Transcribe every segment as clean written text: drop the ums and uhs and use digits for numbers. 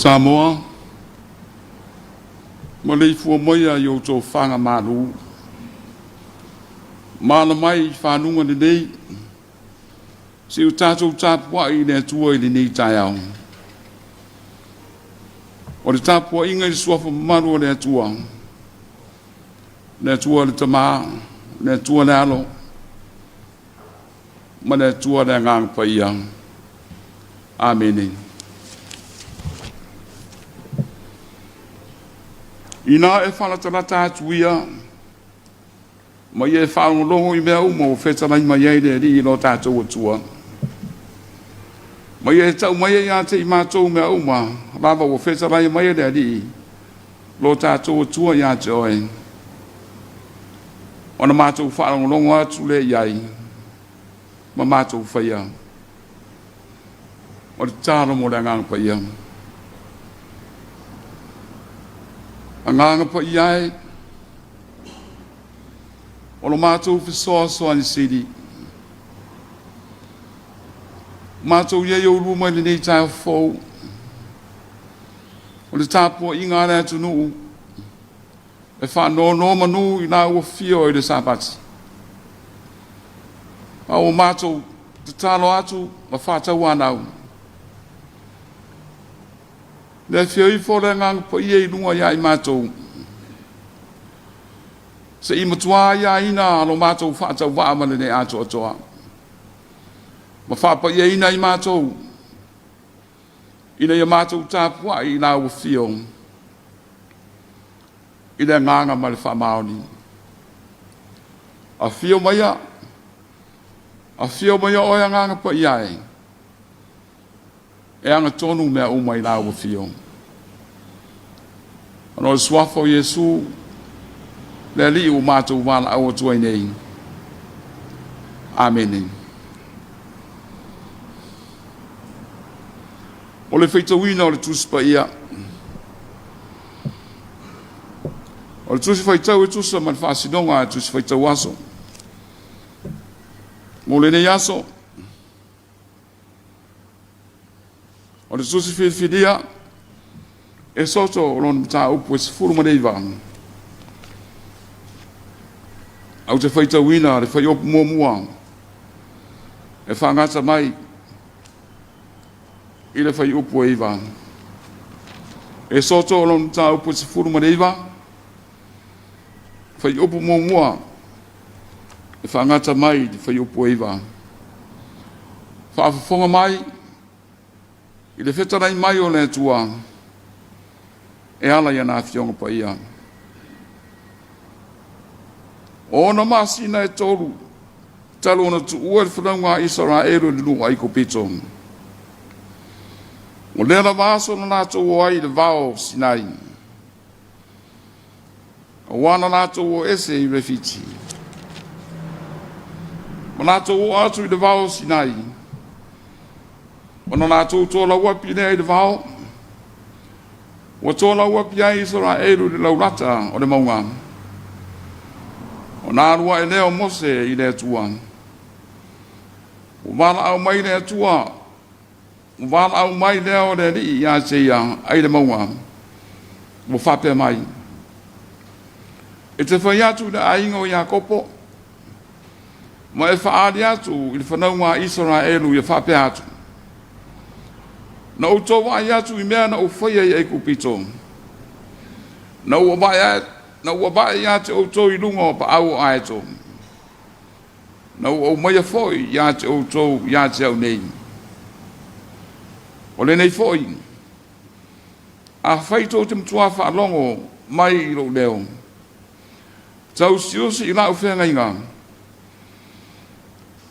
Samoa, maleifua maia i outou faga malu, ma mai i fanuga lelei, seia o tatou tapuai i le Atua i lenei taeao. O le tapuaiga i le suafa mamalu o le Atua, le Atua le Tama, le Atua le Alo, ma le Atua le Agaga Paia. Amene. Ina e faalatalata atu ia, ma ia e faalogologo i mea uma ua fetalai mai ai le Alii lo tatou Atua, ma ia e tau mai ai ia te i matou mea uma lava ua fetalai mai ai le Alii lo tatou Atua ia te oe, ona matou faalogologo atu lea i ai ma matou faia. O le tatalo mo le Agaga Paia. Agaga Paia e, o lo matou fesoasoani sili, matou i ai o luma i lenei taeao fou, o le tapuaiga a le atunuu e faanonomanu i la ua afio i le Sapati. A ua matou tatalo atu ma faatauanau, le afio ifo o le Agaga Paia i luga ia i matou, se i matua aiaina lo matou faatauvaa ma le le atoatoa, ma faapaiaina i matou, ina ia matou tapuai i la ua afio i le agaga ma le faamaoni. Afio maia, afio maia oe Agaga Paia e, e agatonu mea uma i la ua afio. Ona o le suafa o Iesu, le Alii ua matou valaau atu ai nei. Amene. O le faitauina o le Tusi Paia. O le Tusi Faitau e tusa ma le faasinoga a Tusi Faitau Aso. Mo lenei aso, o le Tusi Filifilia e soto o lona mataupu e 19. Ou te faitauina le fuaiupu muamua e faagata mai i le fuaiupu e 9. E soto o lona mataupu e 19, fuaiupu muamua e faagata mai i le fuaiupu e 9. Faafofoga mai i le fetalai mai o le Atua e ala i ana Afioga Paia. O ona masina e 3 talu ona tuua le fanauga a Isaraelu i le nuu Aikupito. O lea lava aso na latou o ai i le vao o Sinai, aua na latou o ese i Refiti. Ma latou o atu i le vao o Sinai, ona latou tolauapi lea i le vao, ua tolauapi ai Isaraelu i le laulata o le mauga. Ona alu ae lea o Mose i le Atua. Ua valaau mai le Atua, ua valaau mai lea o le Alii ia te ia ai le mauga. Ua faapea mai, e te fai atu i le aiga o Iakopo, ma e faaali atu i le fanauga a Isaraelu ia faapea atu, na outou vaai atu i mea na ou faia i Aikupito, na ua vae ia te outou i luga o paau o aeto, na ou aumaia foi ia te outou ia te au nei. O lenei foi, afai tou te matua faalogo mai i lou leo, tausiusi i lau feagaiga,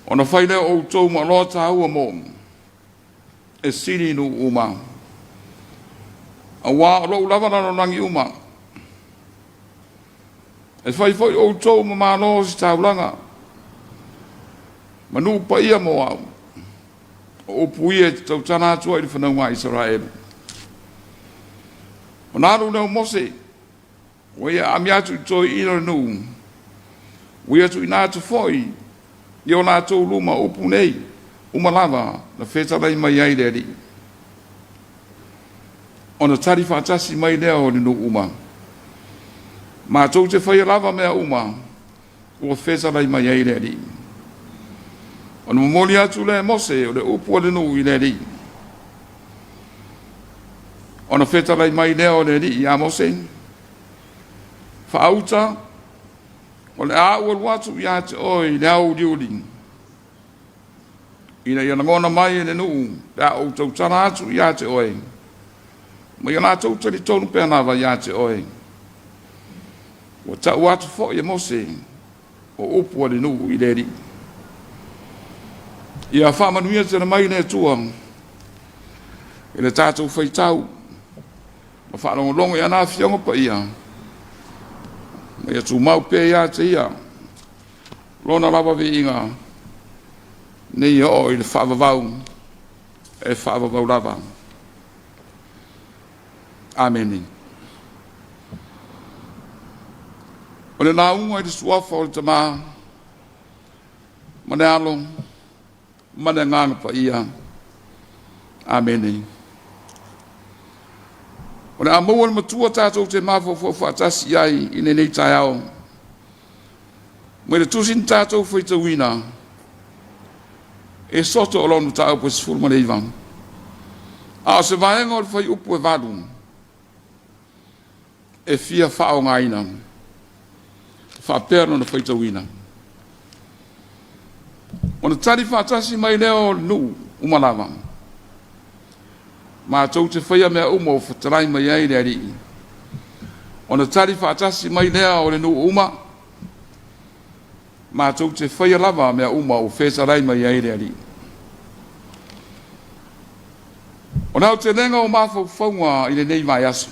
ona fai lea o outou ma oloa taua mo e sili i nuu uma, aua o lou lava lalolagi uma. E fai foi outou ma malo o se taulaga, ma nuu paia mo au, o upu ia e te tautala atu ai i le fanauga a Isaraelu. Ona alu lea o Mose, ua ia aami atu i toeaiina o le nuu, ua ia tuuina atu foi i o latou luma upu nei, uma lava na fetalai mai ai le Alii. Ona tali faatasi mai lea o le nuu uma, Matou te faia lava mea uma ua fetalai mai ai le Alii. Ona momoli atu lea e Mose o le upu a le nuu i le Alii. Ona fetalai mai lea o le Alii ia Mose, Faauta, o le a ou alu atu ia te oe i le aoaliuli, ina ia lagona mai e le nuu pe a ou tautala atu ia te oe, ma ia latou talitonu pea lava ia te oe. Ua tau atu foi e Mose o upu a le nuu i le Alii. Ia faamanuia tele mai le Atua i le tatou faitau ma faalogologo i ana Afioga Paia, ma ia tumau pea ia te Ia Lona lava viiga nei oo i le faavavau e faavavau lava. Amene. O le lauga i le suafa o le Tama ma le Alo ma le Agaga Paia. Amene. O le a maua le matua tatou te mafaufau faatasi i ai i lenei taeao. Mai le tusi na tatou faitauina, e soto o lona mataupu e 19, a o se vaega o le fuaiupu e 8 e fia faaaogaina, faapea lona faitauina. Ona tali faatasi mai lea o le nuu uma lava, Matou te faia mea uma ua fetalai mai ai le Alii. Ona tali faatasi mai lea o le nuu uma, Matou te faia lava mea uma ua fetalai mai ai le Alii. O le aotelega o mafaufauga i lenei vaiaso,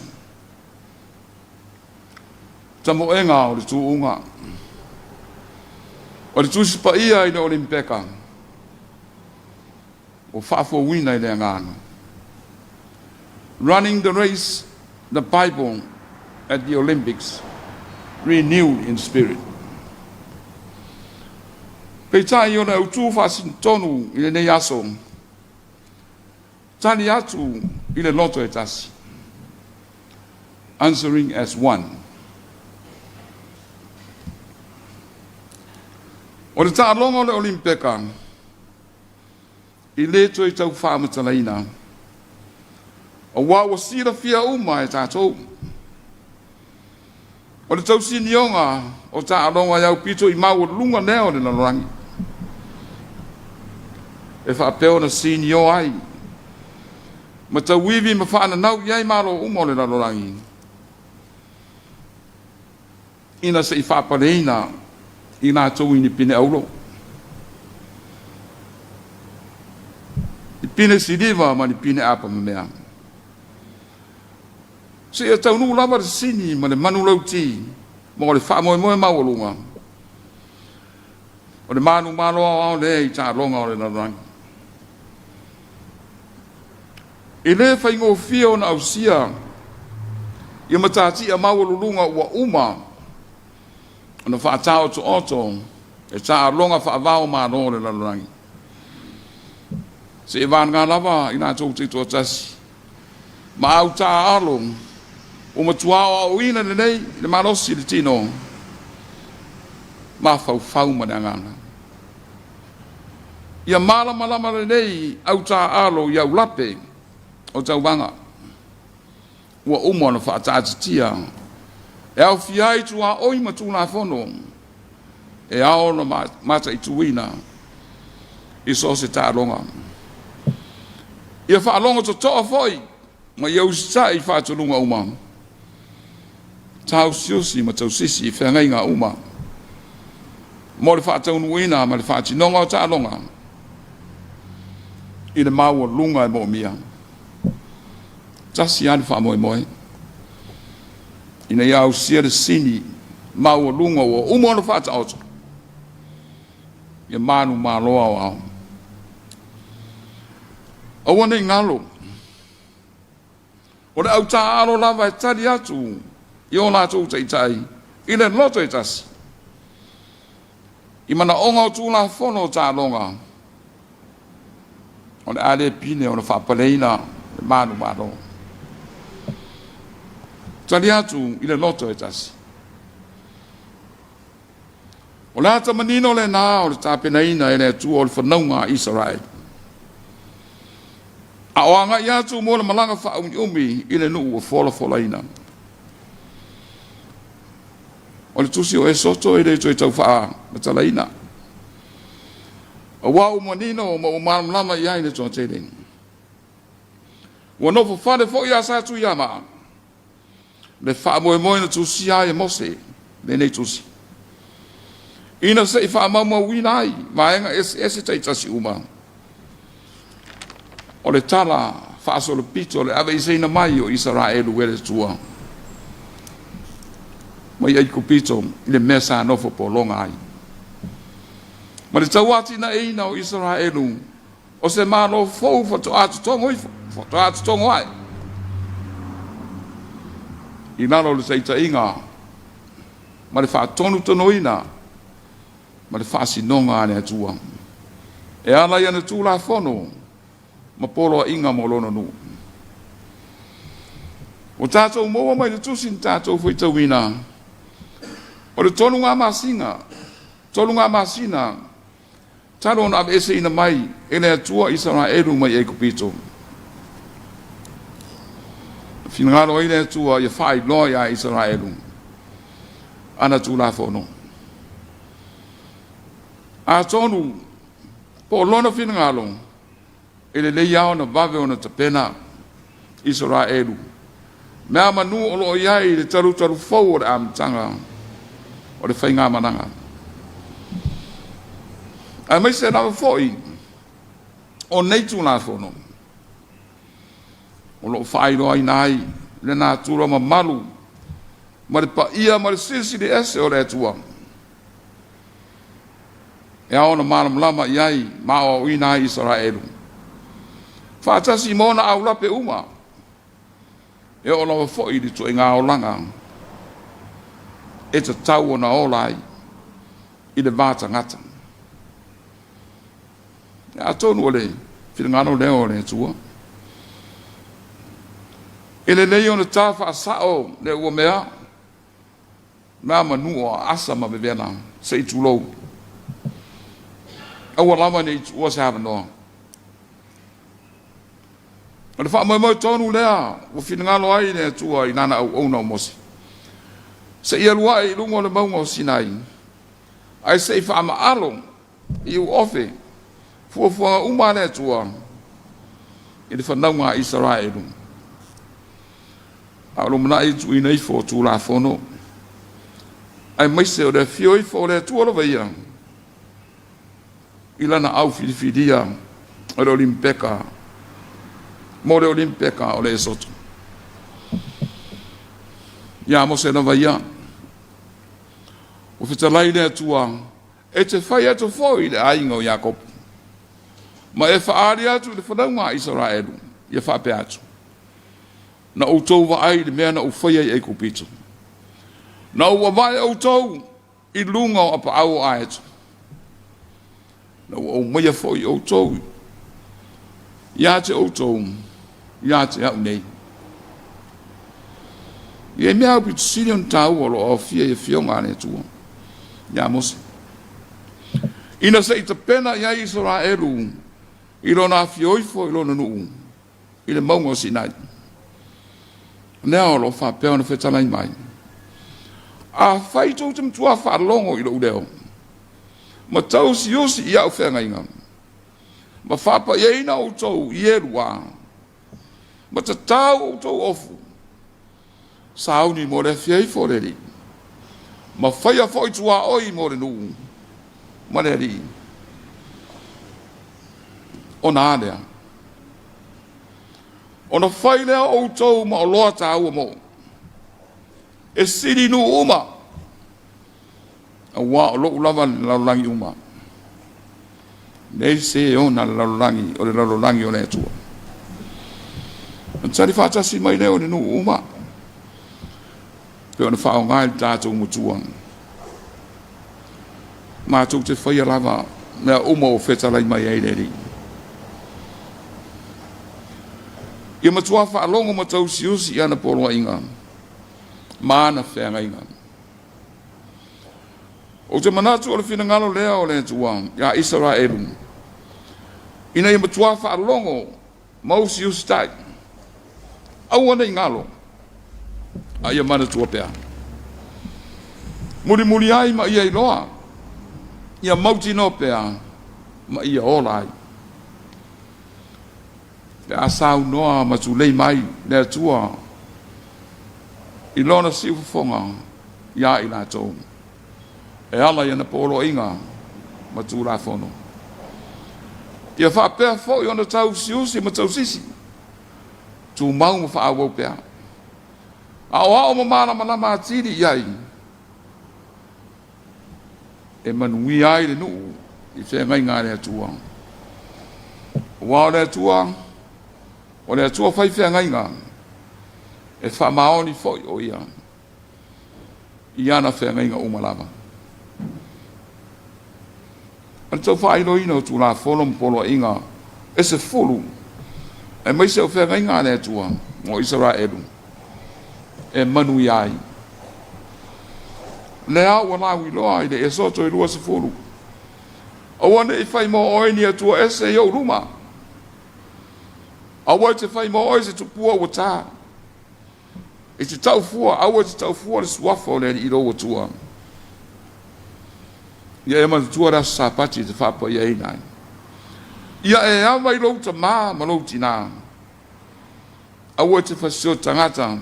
tamoega o le tuuga, o le Tusi Paia i le Olimpeka, ua faafouina i le agaga. Running the race, the Bible at the Olympics, renewed in spirit. Peitai o le autu faasinotonu i lenei aso, tali atu i le loto e tasi. Answering as one. O le taaloga o le Olimpeka, e le toe tau faamatalaina, aua ua silafia uma e tatou. O le tausinioga o taaloga e aupito i maualuga lea o le lalolagi, e faapea ona sinioa ai ma tauivi ma faananau i ai malo uma o le lalolagi, ina se i faapaleina i latou i ni pine auro, ni pine siliva ma ni pine apamamea, seia taunuu lava le sini ma le manulauti mo le faamoemoe maualuga o le manumalo aoao lea i taaloga o le lalolagi. E le faigofie ona ausia ia matatia maualuluga ua uma ona faataotooto e taaloga faava o Malo o le lalolagi. Seia vagana lava i latou taitoatasi ma autaaalo ua matua aoaoina lelei i le malosi i le tino, mafaufau ma le agaga. Ia malamalama lelei autaaalo i aulape o tauvaga ua uma ona faataatitia e aofia ai tuaoi ma Tulafono e ao ona mataituina i so o se taaloga. Ia faalogo totoa foi ma ia usitai i faatonuga uma, taosiosi ma tausisi i feagaiga uma mo le faataunuuina ma le faatinoga o taaloga i le maualuga e moomia. Tasi lava le faamoemoe ina ia ausia le sini maualuga ua uma ona faataoto ia manumalo aoao. Aua ne i galo, o le autaaalo lava e tali atu i o latou taitai i le loto e tasi, i manaoga o Tulafono o taaloga, o le a le pine ona faapaleina le manumalo. Tali atu i le loto e tasi. O le ata manino lena o le tapenaina e le Atua o le fanauga a Isaraelu. A o agai atu mo le malaga faaumiumi i le nuu ua folafolaina. O le tusi o Esoto e le toe tau faamatalaina. Aua ua manino ma ua malamalama i ai le toatele. Ua nofo fale foi a Satuiamaa le faamoemoe na tusia ai e Mose lenei tusi, ina se i faamaumauina ai vaega eseese taitasi uma o le tala faasolopito o le aveeseina mai o Isaraelu e le Atua mai Aikupito i le mea sa nofo pologa ai, ma le tauatinaeina o Isaraelu o se Malo fou faatoa totogo ifo, faatoa totogo ae i lalo o le taitaiga ma le faatonutonuina ma le faasinoga a le Atua e ala i ana Tulafono ma poloaiga mo lona nuu. Ua tatou maua mai le tusi na tatou faitauina o le toluga masina talu ona aveeseina mai e le Atua Isaraelu mai Aikupito. Finagalo ai le Atua ia faailoa iā Isaraelu ana Tulafono. Atonu po o lona finagalo e lelei lava ona vave ona tapena Isaraelu meamanu o lo o i ai le talutalu fou o le amataga o le faigamalaga. Aemaise lava foi o nei Tulafono o lo o faailoaina ai le natura mamalu ma le paia ma le silisili ese o le Atua e ao ona malamalama i ai ma aoaoina ai Isaraelu faatasi ma ona aulape uma e oo lava foi i le ituaiga olaga e tatau ona ola ai i le va tagata. Atonu o le finagalo lea o le Atua. E lelei ona ta faasao le ua mea meamanu o aasa ma vevela se i tulou. Aua lava ne i tuua se avanoa. O le faamoemoe tonu lea ua finagalo ai le Atua i lana auauna o Mose, seia alu ae i luga o le mauga o Sinai, ae se i faamaalo i uofe fuafuaga uma a le Atua i le fanauga a Isaraelu. A o lumanai i tuuina ifo o Tulafono, aemaise o le afio ifo o le Atua lava ia i lana au filifilia o le Olimpeka mo le Olimpeka o le Esoto. Iā Mose lava ia, ua fetalai le Atua e te fai atu foi i le aiga o Iakopo, ma e faaali atu i le fanauga a Isaraelu, ia faapea atu, Na outou vaai i le mea na ou faia i Aikupito, na ou avae outou i luga o apaau o aeto, na ou aumaia foi outou ia te outou ia te au nei. E i ai mea aupito sili ona taua o lo o aofia i afioga a le Atua iā Mose, ina se i tapena i ai Isaraelu i lona afio ifo i lona nuu i le mauga o Sinai. Lea o lo o faapea ona fetalai mai, Afai tou te matua faalogo i lou leo, ma tausiusi i au feagaiga, ma faapaiaina outou i e lua, ma tatau outou ofu, sauni mo le afia ifo o le Alii, ma faia foi tuaoi mo le nuu ma le alii. Ona a lea? Ona fai lea o outou ma oloa taua mo e sili nuu uma, auā o lou lava le lalolagi uma. Leai se ona le lalolagi o le lalolagi o le Atua. Ona tali faatasi mai lea o le nuu uma, pei ona faaaoga i le tatou matua. Matou te faia lava mea uma ua fetalai mai ai le Alii. Ia matua faalogo ma tausiusi i ana poloaiga. ma ana feagaiga. Ou te manatu o le finagalo lea o le Atua ia Isaraelu, ina ia matua faalogo ma usiusitai, aua ne i galo, a ia manatua pea. Mulimuli ai ma ia iloa, ia mautinoa pea ma ia ola ai. Pe a saunoa ma tulei mai le Atua i Lona siufofoga iā i latou, e ala i ana poloaiga ma Tulafono. Ia faapea foi ona tausiusi ma tausisi, tumau ma faaauau pea. Aoao ma malamalama atili i ai, e manuia ai le nuu i feagaiga a le Atua. Aua o le Atua, o le Atua fai feagaiga, e faamaoni foi o Ia i ana feagaiga uma lava. O le tau faailoina o Tulafono ma Poloaiga e 10, aemaise o feagaiga a le Atua mo Isaraelu e manuia ai. Lea ua lauiloa i le Esoto e 20, Aua ne i fai mo oe ni atua ese i ou luma. Aua e te fai mo oe se tupua ua ta. E te tau fua, aua e te tau fua le suafa o le Alii lou Atua. Ia e manatua le aso Sapati e te faapaiaina ai. Ia e ava i lou tamā ma lou tinā. Aua e te fasioti tagata,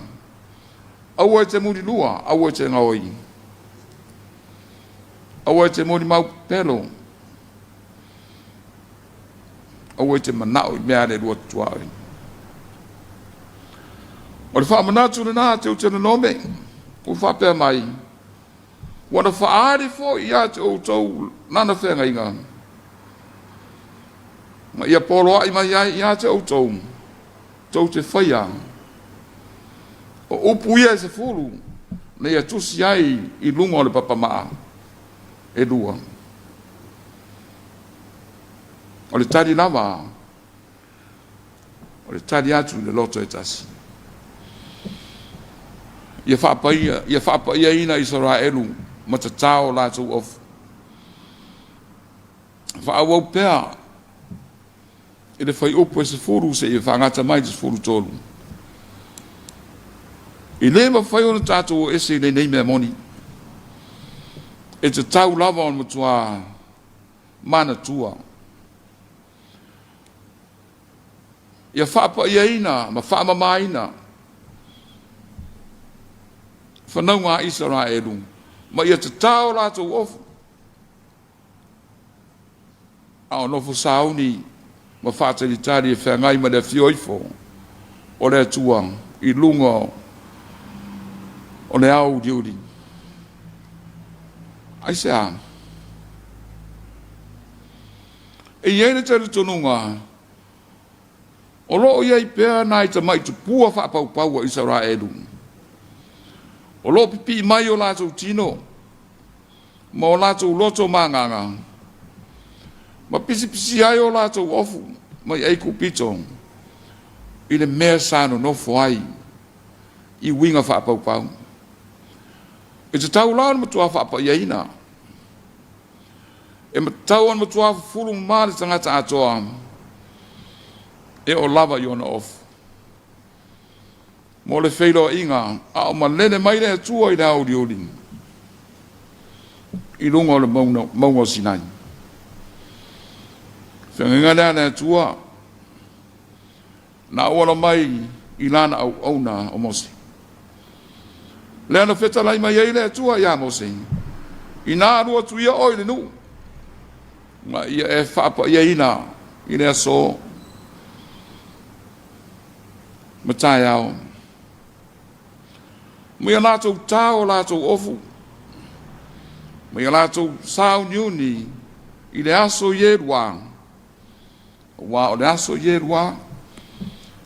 aua e te mulilua, aua e te gaoi. Aua e te molimau pepelo, aua e te manao i mea a le lua tuaoi. O le faamanatu lena a Teuteronome, ua faapea mai, ua na faaali foi ia te outou lana feagaiga, ma ia poloai mai ai ia te outou, tou te faia. O upu ia e 10, na ia tusi ai i luga o le papamaa e lua. O le tali lava, o le tali atu i le loto e tasi. Ia faapaia, ia faapaiaina Isaraelu ma tatao latou ofu. Faaauau pea i le fuaiupu e 10 seia faagata mai le 13. E le mafai ona tatou o ese i lenei mea moni. E tatau lava ona matua manatua. Ia faapaiaina ma faamamaina fanauga a Isaraelu ma ia tatao latou ofu a o nofo sauni ma faatalitali e feagai ma le afio ifo o le Atua i luga o le ao uliuli. Aisea? E i ai le talitonuga o lo o i ai pea nai tamai tupua faapaupau a Isaraelu o lo o pipii mai o latou tino ma o latou loto ma agaga, ma pisipisi ai o latou ofu mai Aikupito i le mea sa nonofo ai i uiga faapaupau. E tatau la ona matua faapaiaina, e tatau ona matua fufulu mama le tagata atoa e oo lava i ona ofu. Mo le feiloaiga a o malele mai le Atua i le aoaliuli i luga o le mauga o Sinai. Feagaiga lea a le Atua na auala mai i lana auauna o Mose. Lea na fetalai mai ai le Atua iā Mose, Inā alu atu ia oe i le nuu, ma ia e faapaiaina i le aso ma taeao. Ma ia latou tao o latou ofu, ma ia latou sauniuni i le aso Ielua, aua o le aso Ielua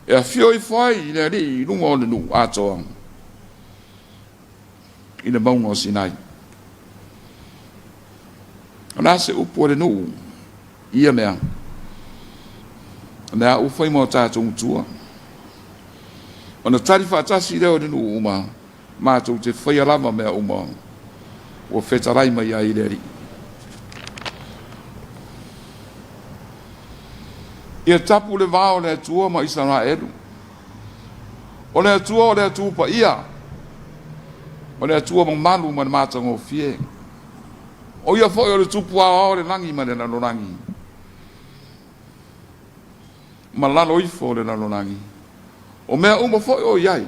e afio ifo ai i le Alii i luga o le nuu atoa i le mauga o Sinai. O le a se upu a le nuu i ia mea? O le a ua fai ma o tatou matua. Ona tali faatasi lea o le nuu uma. Matou te faia lava mea uma ua fetalai mai ai le Alii. Ia tapu le va o le Atua ma Isaraelu. O le Atua o le Atua paia, o le Atua mamalu ma le matagofie. O ia foi o le Tupu aoao o le lagi ma le lalolagi, ma lalo ifo o le lalolagi. O mea uma foi o i ai,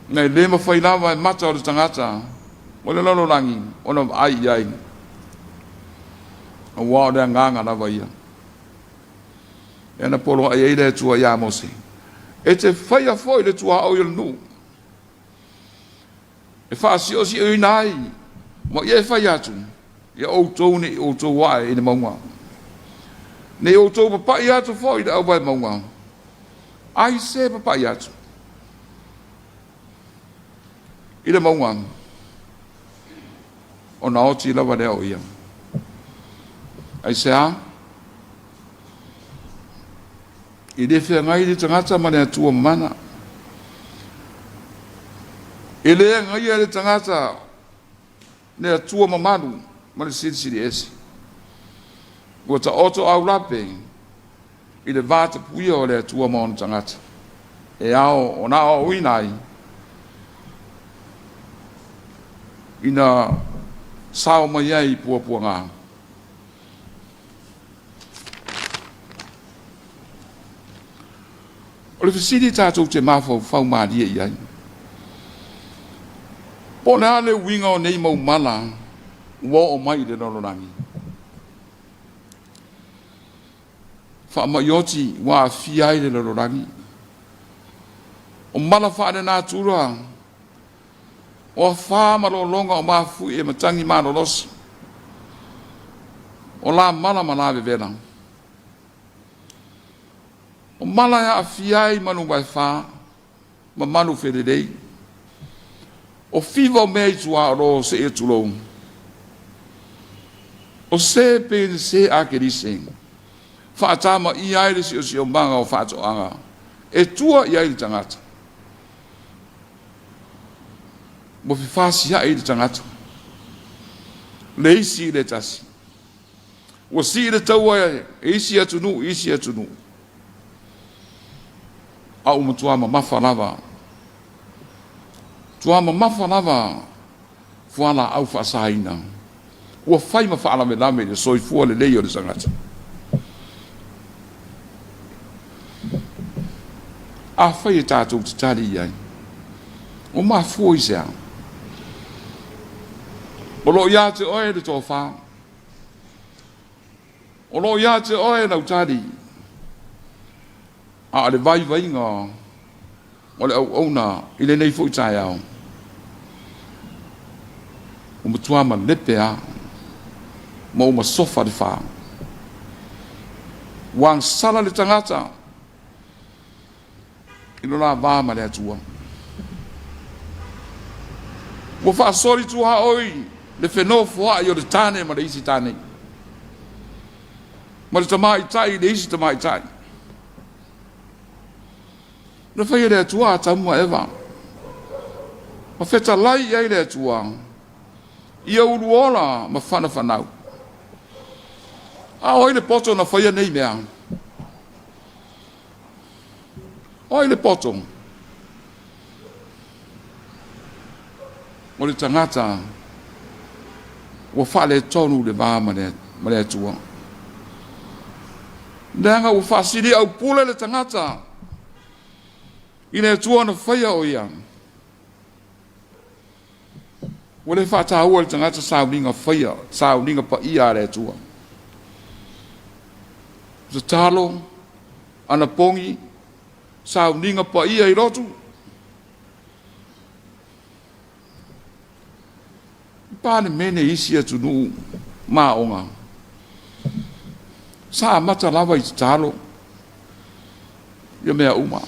na e le mafai lava e mata o le tagata o le lalolagi ona vaai i ai, auā o le agaga lava ia. Lea na poloai ai le Atua iā Mose, E te faia foi le tuaoi o le nuu, e faasiosiioina ai, ma ia e fai atu, ia outou ne i outou ae i le mauga, ne i outou papai atu foi i le auvae mauga, ai se papai atu i le mauga, ona oti lava lea o ia. Aisea? E le feagai le tagata ma le Atua mamana. E le agaia le tagata le Atua mamalu ma le Silisili Ese. Ua taoto aulape i le va tapuia o le Atua ma ona tagata, e ao ona aoaoina ai ina sao mai ai i puapuaga. O le fesili tatou te mafaufau malie i ai, po o le a le uiga o nei mau mala ua oo mai i le lalolagi? Faamai oti ua aafia ai le lalolagi. O mala faalenatura, o afā ma lologa o mafuie e matagi malolosi, o lamala ma lavevela. O mala e aafia ai manu vaefā ma manu felelei. O fiva o mea i tuaolo seia tulou. O se pe se a Kelise faatamaia ai le siosiomaga o faatoaga e tua i ai le tagata. Ua fefasiai le tagata, le isi i le tasi. Ua sii le taua e isi atunuu i isi atunuu, a ua matua mamafa lava, matua mamafa lava fualaau faasaina ua fai ma faalavelave i le soifua lelei o le tagata. Afai e tatou te tali i ai, ua mafua i se a? O lo o ia te oe le tofa. O lo o ia te oe lau tali. A o le vaivaiga o le auauna i lenei foi taeao, ua matua malepe lava ma ua masofa le fa. Ua agasala le tagata i lo la va ma le Atua. Ua faasoli tuaoi le fenofoai o le tane ma le isi tane, ma le tamaitai i le isi tamaitai. Na faia le Atua Atamu ma Eva, ma fetalai i ai le Atua, ia uluola ma fanafanau. A o ai le poto na faia nei mea? O ai le poto? O le tagata ua faaletonu le va ma le Atua. Leaga ua faasiliaupule le tagata i le Atua na faia o ia. Ua le faataua e le tagata sauniga faia, sauniga paia a le Atua. Tatalo, anapogi, sauniga paia i lotu. Palemene isi atunuu ma aoga, sa amata lava i tatalo ia mea uma.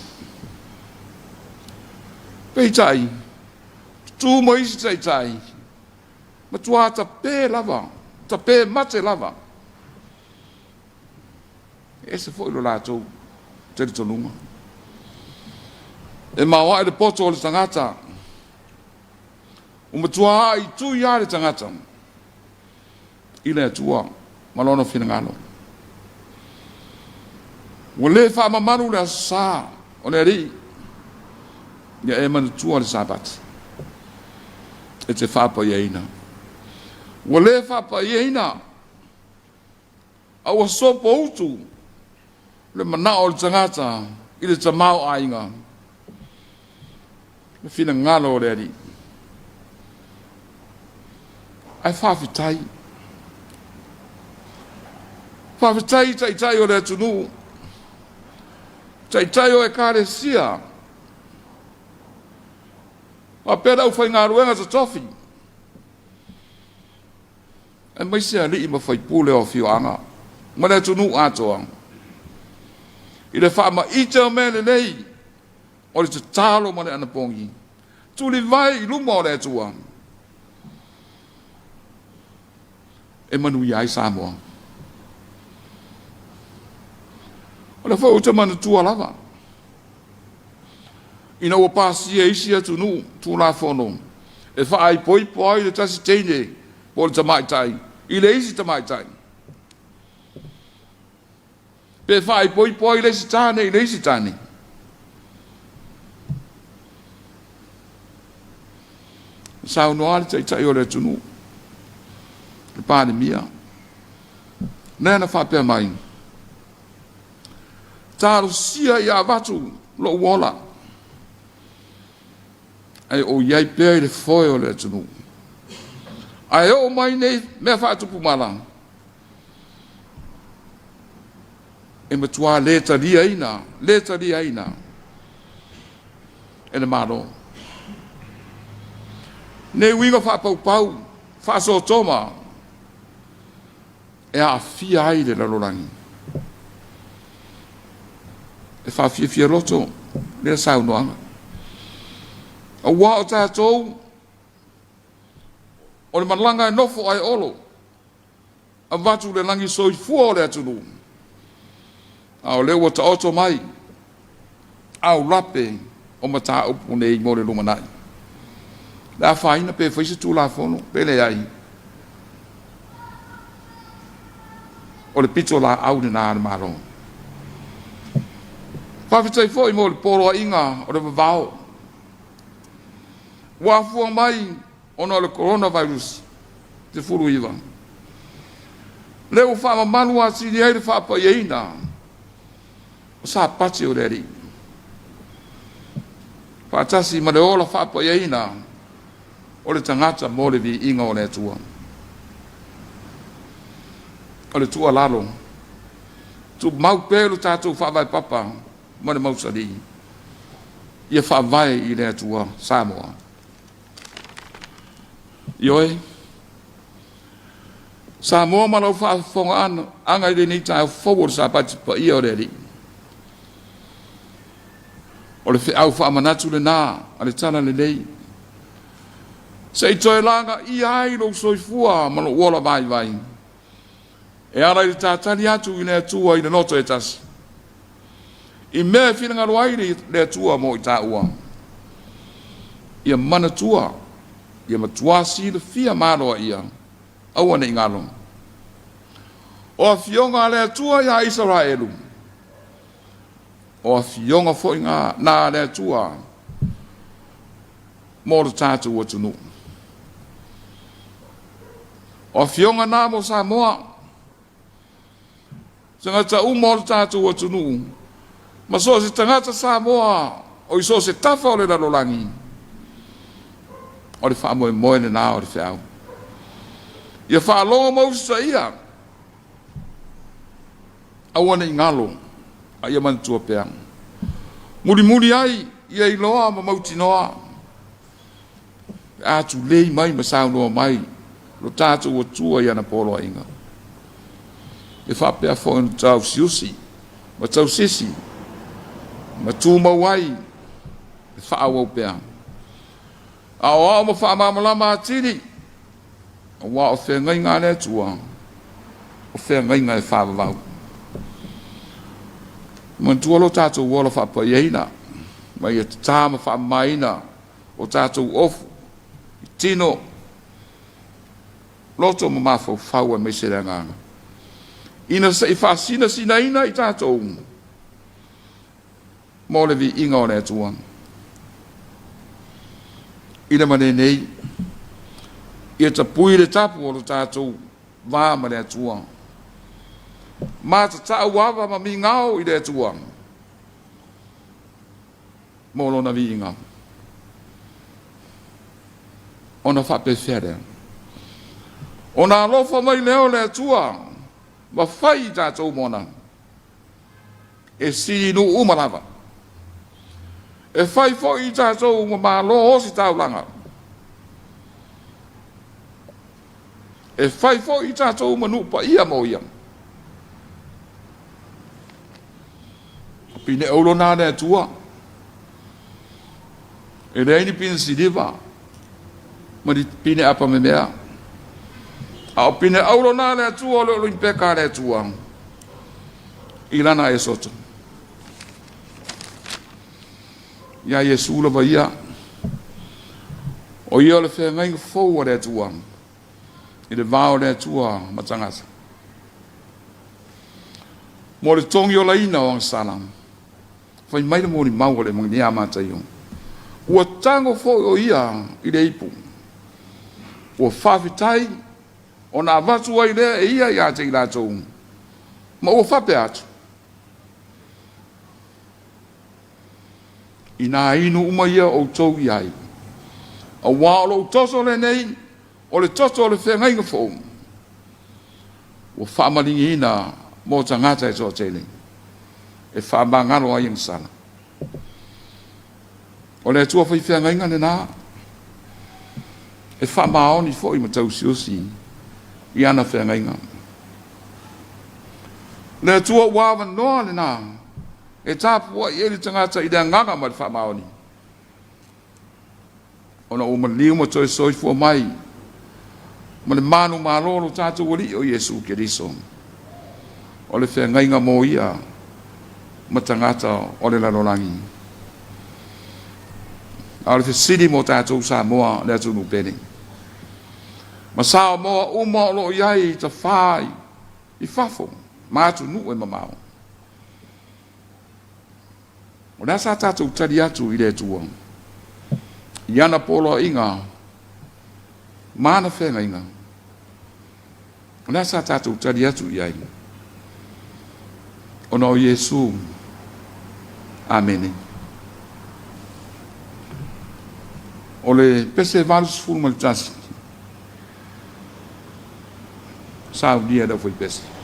Peitai, tu mai isi taitai, matua tape lava, tape mate lava. E ese foi lo latou talitonuga. E maoae le poto o le tagata. Ua matua aaitui lava le tagata i le Atua ma lona finagalo. Ua le faamamalu le Aso Sa o le Alii, ia e manatua le Sapati e te faapaiaina. Ua le faapaiaina, a ua sopoutu le manao o le tagata i le tamaoaiga, le finagalo o le Alii. Ae faafetai. Faafetai i taitai o le atunuu, taitai o ekalesia, faapea le aufaigaluega totofi, aemaise alii ma faipule o afioaga ma le atunuu atoa, i le faamaite o mea lelei o le tatalo ma le anapogi, tulivae i luma o le Atua e manuia ai Samoa. O lea foi ou te manatua lava, ina ua pasia e isi atunuu Tulafono e faaipoipo ai le tasi teine po o le tamaitai i le isi tamaitai, pe faaipoipo ai le isi tane i le isi tane. Saunoa le Taitai o le atunuu, le Palemia, lea na faapea mai, talosia ia avatu lou ola, ae ou i ai pea i le foe o le atunuu. Ae oo mai nei mea faatupu mala, e matua le taliaina, le taliaina e le Malo. Nei uiga faapaupau, faasotoma, e aafia ai le lalolagi. E faafiafia loto lea saunoaga. Aua o tatou, o le malaga e nofo ae olo, avatu le lagi soifua o le atunuu, a o lea ua taoto mai aulape o mataupu nei mo le lumanai. Le afaina pe fai se Tulafono pe leai, o le pitolaau lena a le Malo. Faafetai foi mo le poloaiga o le vavao ua afua mai ona o le coronavirus 19, lea ua faamamalu atili ai le faapaiaina o Sapati o le Alii, faatasi ma le ola faapaiaina o le tagata mo le viiga o le Atua. O le tuualalo, tumau pea lo tatou faavae papa ma le mausali, ia faavae i le Atua Samoa. Ioe, Samoa ma lau faafofogaaga i lenei taeao fou o le Sapati paia o le Alii. O le feau faamanatu lena a le Tala Lelei. Se i toe lagaia ai lou soifua ma lou ola vaivai e ala i le tatali atu i le Atua i le loto e tasi, i mea e finagalo ai le Atua mo i taua. Ia manatua, ia matua silafia ma aloaia, aua ne i galo. O afioga a le Atua iā Isaraelu, o afioga foi na a le Atua mo lo tatou atunuu. O afioga na mo Samoa, tagata uma o le tatou atunuu, ma so o se tagata Samoa o i so o se tafa o le lalolagi, o le faamoemoe lena o le feau. Ia faalogo ma usitaia, aua ne i galo, a ia manatua pea. Mulimuli ai ia iloa ma mautinoa, pe a tulei mai ma saunoa mai lo tatou Atua i ana poloaiga. E faapea foi ona tausiusi ma tausisi ma tumau ai e faaauau pea. Aoao ma faamalamalama atili, aua o feagaiga a le Atua, o feagaiga e faavavau. Manatua lo tatou ola faapaiaina, ma ia tatā ma faamamaina o tatou ofu i tino, loto ma mafaufau aemaise le agaga, ina se i faasinasinaina i tatou mo le viiga o le Atua. I le ma lenei, ia tapui le tapu o lo tatou va ma le Atua. Ma tatau ava ma migao i le Atua mo lona viiga. Ona faapefea lea? Ona alofa mai lea o le Atua ma fai i tatou mona, e sili nuu uma lava. E fai foi i tatou ma malo ositaulaga. E fai foi i tatou ma nuu paia mo ia. Pine aulo na le Atua. E leai ni pine siliva ma ni pine apamemea. A o pine aulo na le Atua o le Olimpeka a le Atua i lana esoto. Ia Iesu lava ia, o ia o le feagaiga fou a le Atua, i le va o le Atua ma tagata. Mo le togi olaina o agasala, fai mai le molimau a le Emanuia Mataio, ua tago foi o ia i le ipu, ua faafetai ona avatu ai lea e ia ia te i latou, ma ua faapea atu, inā inu uma ia outou i ai, auā o lou toto lenei, o le toto o le feagaiga fou, ua faamaligiina mo tagata e toatele, e faamagalo ai agasala. O le Atua fai feagaiga lena, e faamaoni foi ma tausiusi i ana feagaiga. Le Atua ua avanoa lena e tapuai ai le tagata i le agaga ma le faamaoni, ona ua maliu ma toe soifua mai ma le manumalo o lo tatou Alii o Iesu Keriso. O le feagaiga mo ia ma tagata o le lalolagi. A o le fesili mo tatou Samoa le atunuu pele, ma Samoa uma o lo o i ai i tafā i fafo ma atunuu e mamao, o le a sa tatou tali atu i le Atua i ana poloaiga ma ana feagaiga? O le a sa tatou tali atu i ai? Ona o Iesu. Amene. O le pese 81, saunia e le aufaipese.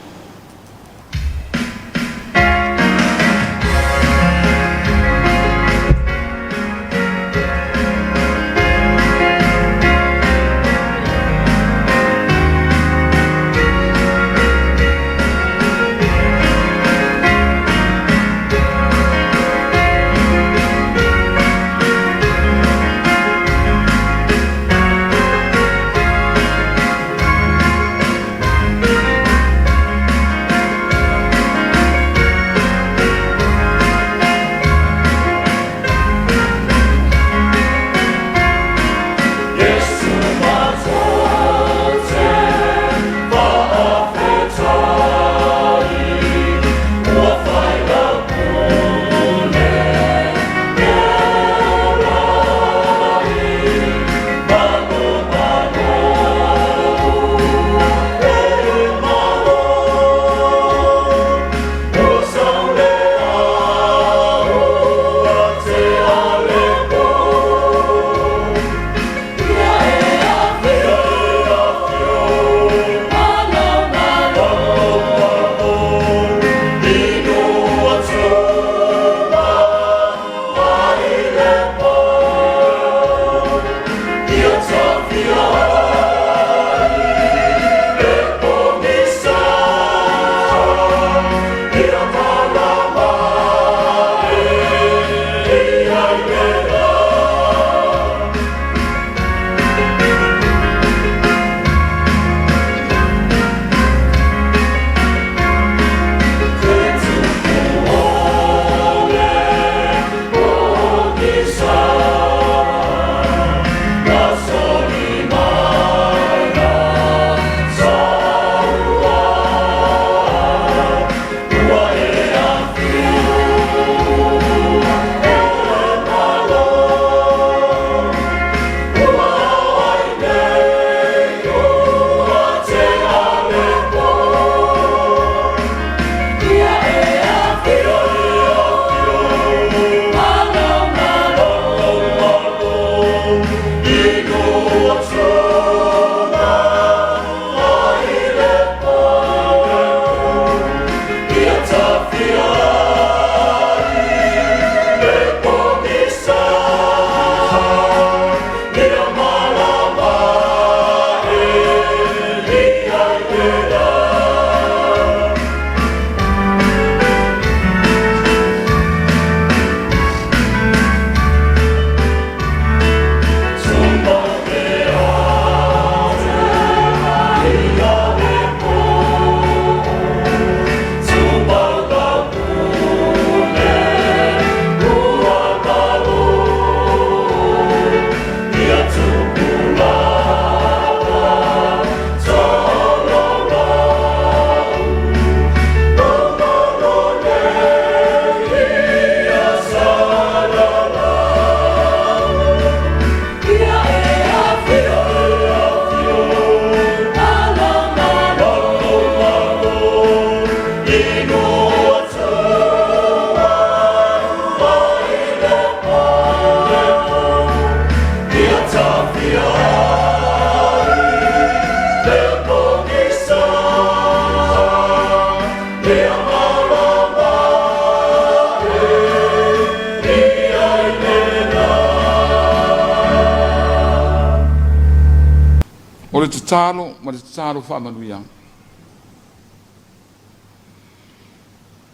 O le tatalo ma le tatalo faamanuia.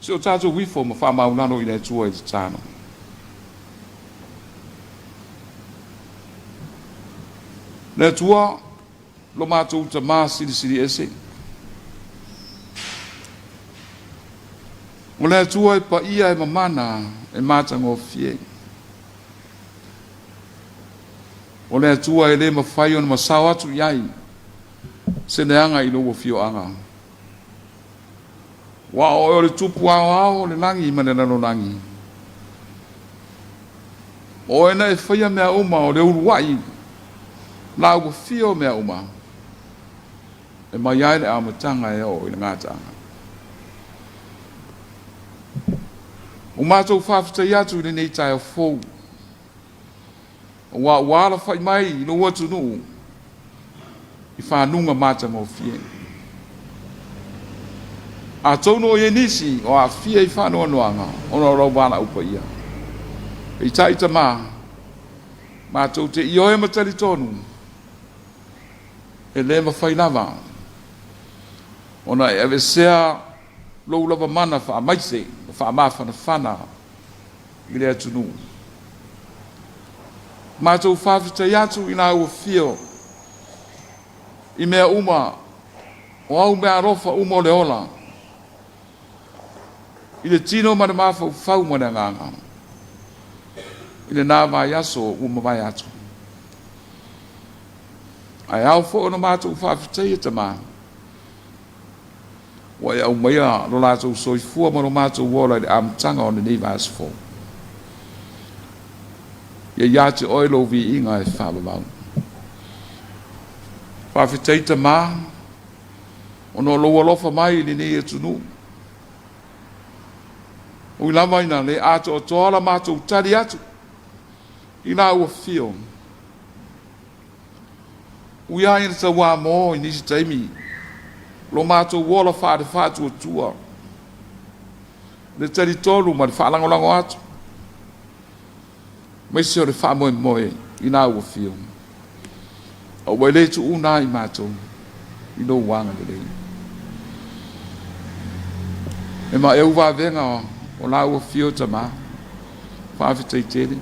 Se o tatou ifo ma faamaulalo i le Atua i tatalo. Le Atua, lo matou Tamā silisili ese. O le Atua e paia e mamana e matagofie. O le Atua e le mafai ona masao atu i ai se leaga i lou afioaga. Ua oe o le tupu aoao o le lagi ma le lalolagi. O oe na e faia mea uma o le uluai la ua fia o mea uma e mai ai le amataga e oo i le gataaga. Ua matou faafetai atu i lenei taeao fou, aua ua alafai mai i lou atunuu i fanuga matagofie. Atonu o i ai nisi o aafia i faanoanoaga ona o lau valaau paia. Peitai Tamā, matou te ioe ma talitonu, e le mafai lava ona e aveesea lou lava mana faamaise ma faamafanafana i le atunuu. Matou faafetai atu i lau afio i mea uma o au meaalofa uma o le ola, i le tino ma le mafaufau ma le agaga, i lena vaiaso ua mavae atu. Ae ao foi ona matou faafetaia, Tamā, ua e aumaia lo latou soifua ma lo matou ola i le amataga o lenei vaiaso fou. Ia ia te oe lou viiga e faavavau. Faafetai Tamā, ona o lou alofa mai i lenei atunuu. Ui lava ina le atoatoa la matou tali atu i lau afio. Ui lava ina tauamo i nisi taimi lo matou ola faale-faatuatua, le talitonu ma le faalagolago atu, aemaise o le faamoemoe i lau afio, a ua e le tuuna ai matou i lou agalelei. E maeu vavega o lau afio, Tamā, faafetai tele.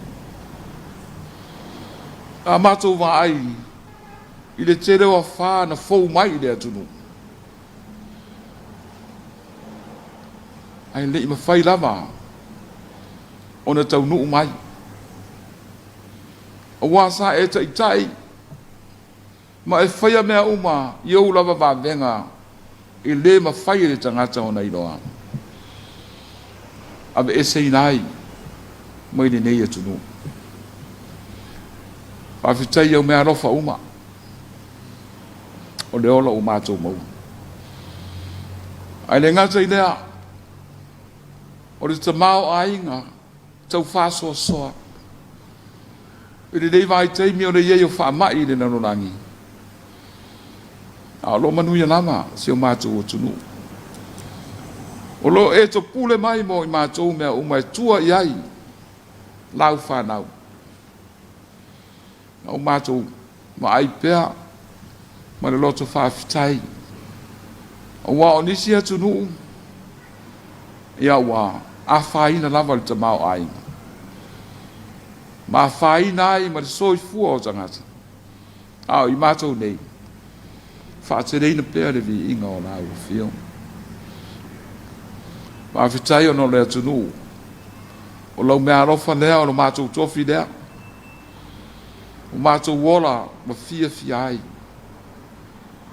A matou vaai i le tele o afā na fou mai i le atunuu, ae le i mafai lava ona taunuu mai, aua sa e taitai ma e faia mea uma i ou lava vavega e le mafai e le tagata ona iloa, aveeseina ai mai lenei atunuu. Faafetai i au meaalofa uma o le ola ua matou maua. Ae le gata i lea, o le tamaoaiga tau faasoasoa i lenei vaitaimi o le i ai o faamai i le lalolagi, a o lo o manuia lava si o matou atunuu. O lo o e topule mai mo i matou mea uma e tua i ai lau fanau. Na o matou vaai pea ma le loto faafetai, aua o nisi atunuu, ia ua afaina lava le tamaoaiga, ma afaina ai ma le soifua o tagata, a o i matou nei, faateleina pea le viiga o lau afioga. Faafetai ona o le atunuu, o lau meaalofa lea, o lo matou tofi lea, o matou ola ma fiafia ai,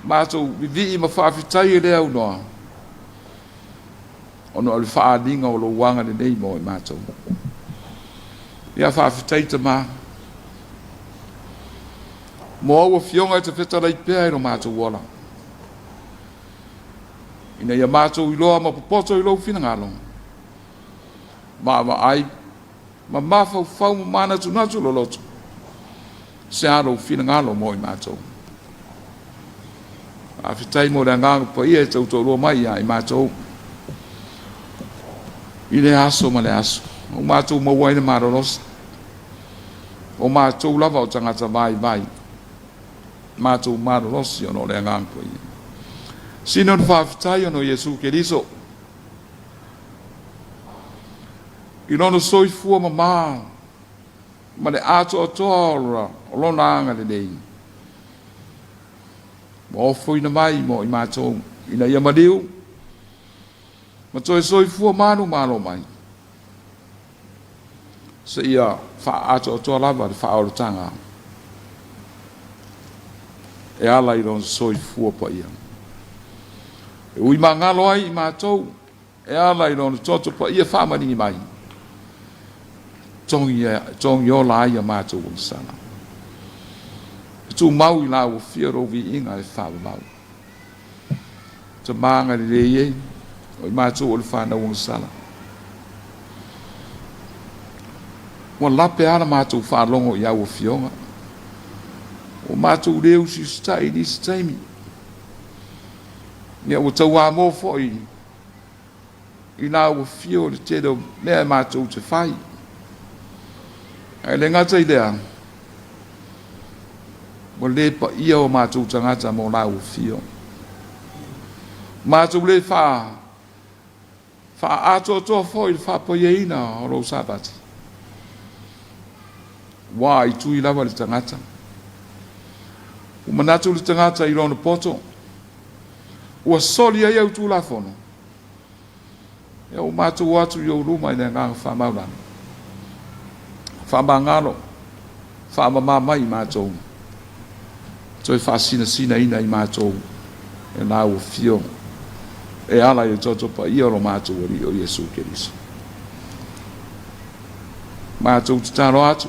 matou vivii ma faafetai e le aunoa, ona o le faaaliga o lou agalelei mo i matou. Ia faafetai Tamā, mo au afioga e te fetalai pea i lo matou ola, ina ia matou iloa ma popoto i lou finagalo, vaavaai ma mafaufau ma manatunatu loloto, se a lou finagalo mo i matou. Faafetai mo le Agaga Paia e tautoalua mai ia i matou i le aso ma le aso, ua matou maua ai le malolosi, o matou lava o tagata vaivai. matou malolosi ona o le Agaga Paia. Sina ona faafetai ona o Iesu Keriso i lona soifua mamā ma le atoatoa o lona agalelei ua ofoina mai mo i matou ina ia maliu ma toe soifua manumalo mai seia faaatoatoa lava le faaolataga e ala i lona soifua paia. E ui magalo ai i matou e ala i lona toto paia faamaligi mai, togi ola ai a matou agasala. E tumau i la ua fia lou viiga e faavavau. Tama agalelei e, o i matou o le fanau agasala. Ua lape lava la matou faalogo i au afioga. Ua matou le usiusitai i nisi taimi. Ia ua tauamo foi i la ua fio le tele o mea e matou te fai. Ae le gata i lea, ua le paia o matou tagata mo la ua fio. Matou le faaatoatoa foi i le faapaiaina o lou Sapati. Ua aitui lava le tagata. Ua manatu le tagata i lona poto, ua soli ai au Tulafono. Ia ua matou o atu i ou luma i le agaga faamaulalo, faamagalo, faamama mai i matou, toe faasinasinaina i matou e la ua fio e ala i le toto paia o lo matou Alii o Iesu Keriso. Matou tatalo atu,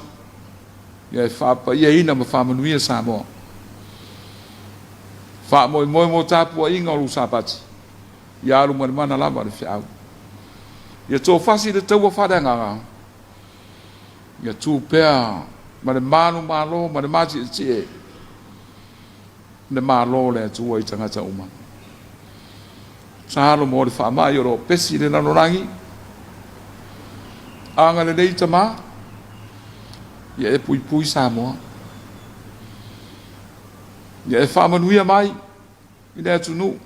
ia e faapaiaina ma faamanuia Samoa. Faamoemoe mo tapuaiga o lou Sapati, ia alu ma le mana lava le feau. Ia tofasi le taua faaleagaga, ia tu pea ma le manumalo ma le matietie le Malo o le Atua i tagata uma. Tatalo mo le faamai o lo o pesi i le lalolagi. Agalelei Tama, ia e puipui Samoa. Ia e faamanuia mai i le atunuu.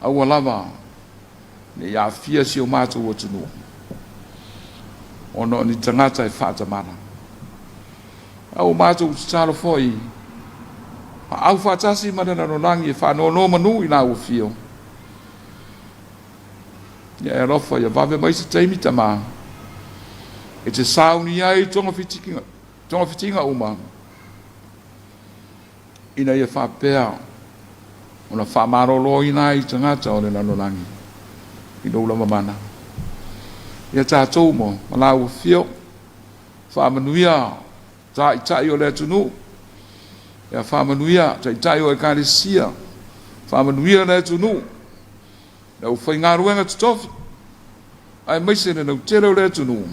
Aua lava ne i aafia si o matou atunuu ona o ni tagata e faatamala. A ua matou tatalo foi a aufaatasi ma le lalolagi e faanonomanu i lau afio. Ia e alofa ia vave mai se taimi Tama e te sauni ai togafitiga uma ina ia faapea ona faamaloloina ai tagata o le lalolagi i lou lava mana. Ia tatou ma lau afio, faamanuia taitai o le atunuu, ia faamanuia taitai o Ekalesia, faamanuia le atunuu, le aufaigaluega totofi, aemaise le lautele o le atunuu,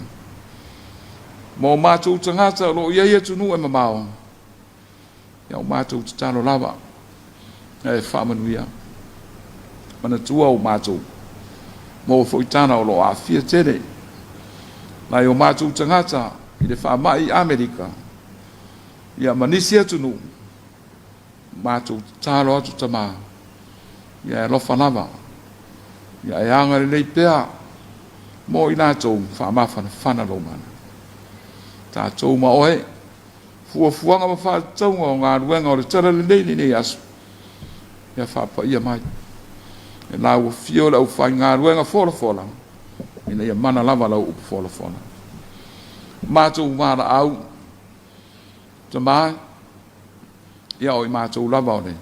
ma o matou tagata o lo o i ai atunuu e mamao, Ia o matou tatalo lava e faamanuia. Manatua o matou maua foi tala o lo o aafia tele nai o matou tagata i le faamai i Amerika ia ma nisi atunuu. Matou tatalo atu Tama, ia e alofa lava, ia e agalelei pea mo i latou faamafanafana lou mana. Tatou ma oe fuafuaga ma faatatauga o galuega o le Talalelei i lenei aso, ia faapaia mai e la ua fio le aufaigaluega folafola, ina ia mana lava lau upu folafola. Matou valaau, Tama, ia o i matou lava o le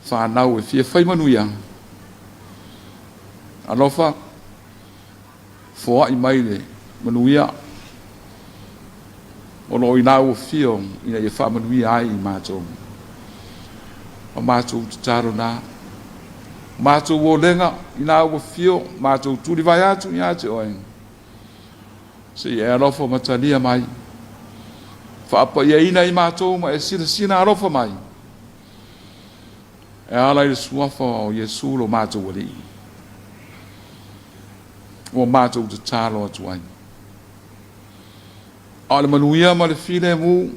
fanau e fia fai manuia. Alofa, foai mai le manuia o lo o i lau afio ina ia faamanuia ai i matou. O matou tatalo na, matou olega i lau afio, matou tulivae atu ia te oe, se i e alofa ma talia mai, faapaiaina i matou ma e silasila alofa mai, e ala i le suafa o Iesu lo matou Alii, ua matou tatalo atu ai. A o le manuia ma le filemu.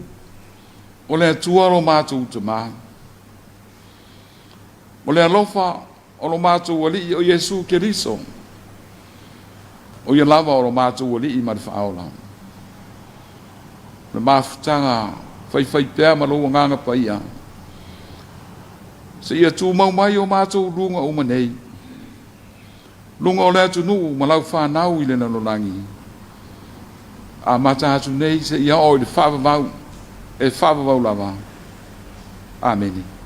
O le Atua lo matou Tamā, o le alofa o lo matou Alii o Iesu Keriso, o ia lava o lo matou Alii ma le Faaola. O le mafutaga faifaipea ma lou Agaga Paia, seia tumau mai o matou luga uma nei, luga o le atunuu ma lau fanau i le lalolagi, amata atu nei seia oo i le faavavau e faavavau lava. Amene.